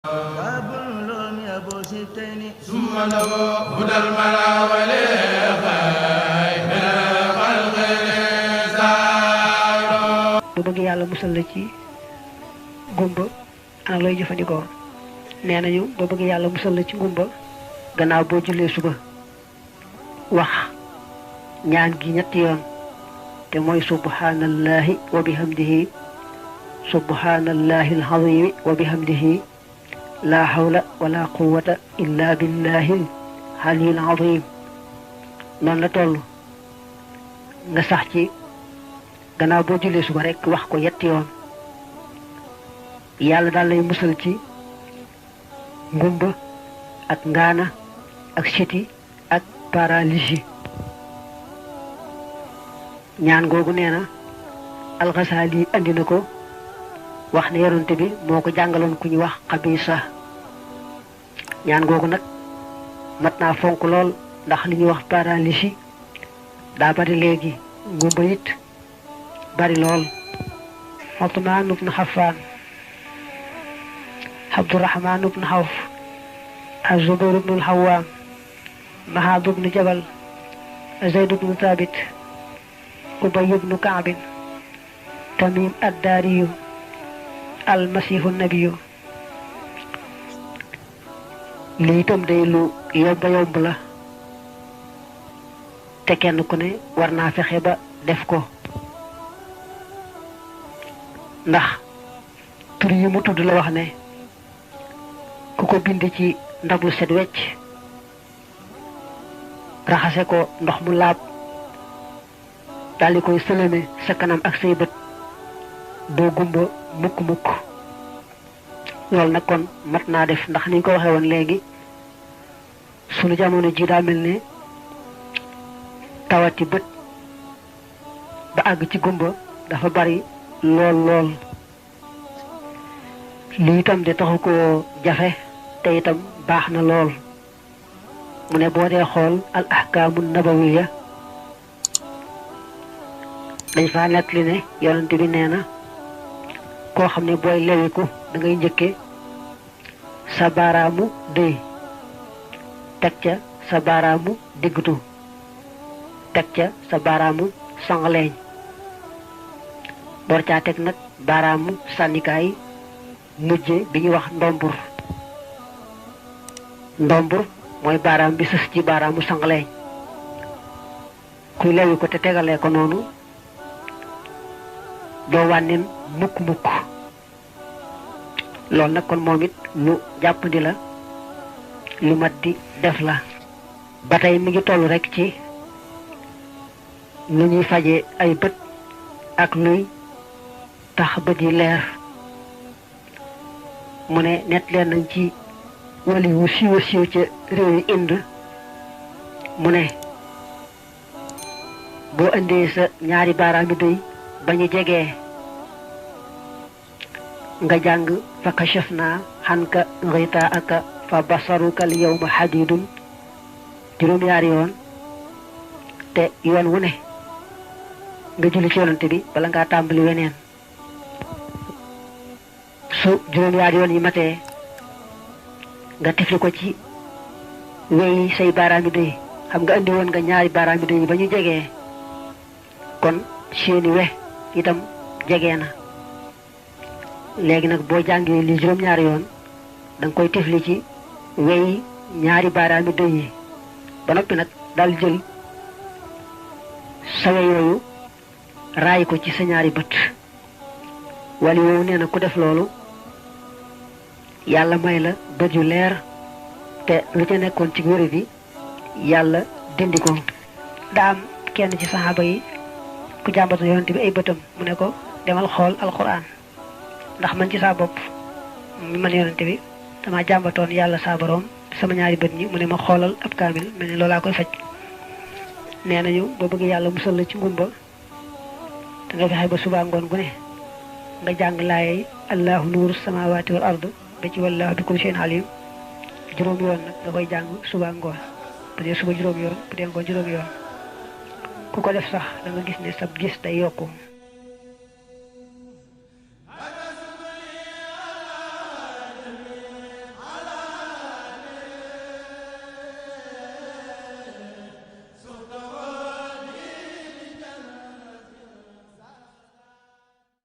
باب لم يبو ستين ثم له هدى الملا ولخير الخلق زار bu bëgg yàlla musal la ci gumba ana looy jëfandikoo nee nañu boo bëgg yàlla musal la ci gumba gannaaw boo jullee suba wax ñaan gi ñetti yoon te mooy subhanallahi wa bihamdihi subhanallahi alazimi wa bihamdihi la hawla wala quwwata illa billahi aliyil azim noonu la toll nga sax ci gannaaw boo jullee suba rek wax ko yetti yoon yàlla daal lay musal ci ngumba ak ngaana ak siti ak paralysie ñaan googu nee na alxasaali andi na ko wax ne yonent bi moo ko jàngaloon ku ñu wax xabisa ñaan googu nag mat naa fonk lool ndax li ñuy wax paralysie daa bari léegi ngumba it bari lool Usmaan ibn Affaan Abdurahmaan ibn Awf Az-Zubayr ibn al-Awwaam Muaaz ibn Jabal Zayd ibn Thaabit Ubay ibn Ka'b Tamim ad-Daariyu al-Masiihu nabiyu lii itam day lu yomb la te kenn ku ne war naa fexe ba def ko ndax tur yi mu tudd la wax ne ku ko bind ci ndab lu set wecc raxase ko ndox mu laab daldi koy sëlëme sa kanam ak say bët doo gumba mukk loolu nag kon mat naa def ndax ni ñu ko waxee woon léegi sunu jamono ji daa mel ne tawati bët ba àgg ci gumba dafa bari lool lii itam de taxu ko jafe te itam baax na lool mu ne boo dee xool al ahkaamu nabawiya dañ fa nekk li ne yonent bi nee na koo xam ne booy lewiku da ngay njëkke sa baaraamu dëy teg ca sa baaraamu diggutu teg ca sa baaraamu sangaleeñ door caa teg nag baaraamu sànnikaay mujje bi ñuy wax ndombur mooy baaraam bi sës ci baaraamu sangaleeñ kuy lewi ko te tegalee ko noonu doo wànneen mukk loolu nag kon moom it lu jàppandi la lu mat di def la ba tey mi ngi toll rek ci lu ñuy faje ay bët ak luy tax bët yi leer mu ne net leen nañ ci wali wu siiw ca réew yi Inde mu ne boo indee sa ñaari baaraami doy ba ñu jegee nga jàng fa kashafna hanka ghitaa'aka fa basaruka al yawma hadidun juróom-ñaari yoon te yoon wu ne nga julli ci yonante bi bala ngaa tàmbali weneen su juróom-ñaari yoon yi matee nga tifli ko ci wey say baaraami doy xam nga andi woon nga ñaari baaraami doy ba ñu jegee kon seeni we itam jegee na léegi nag boo jàngee li juróom-ñaari yoon danga koy tifli ci wey ñaari baaraami doy yi ba noppi nag dal jël sawe yooyu raay ko ci sa ñaari bët wali woowu nee na ku def loolu yàlla may la bët yu leer te lu ca nekkoon ci wér bi yàlla dindi ko daa am kenn ci saxaaba yi ku jàmbatu yonent bi ay bëtam mu ne ko demal xool alxuraan ndax man ci saa bopp man yonent bi dama jàmbatoon yàlla saa boroom sama ñaari bët ñi mu ne ma xoolal ab kaamil mel ni loolaa koy faj nee nañu boo bëgg yàlla musal la ci ngumba te nga fexe ba subaa ngoon gu ne nga jàng laayey allahu nuuru samaawaati wal ard ba ci wallaahu bi kulli shay'in alim juróom yoon nag nga koy jàng subaa ngoon bu dee suba juróom yoon bu dee ngoon juróom yoon ku ko def sax da nga gis ne sab gis day yokku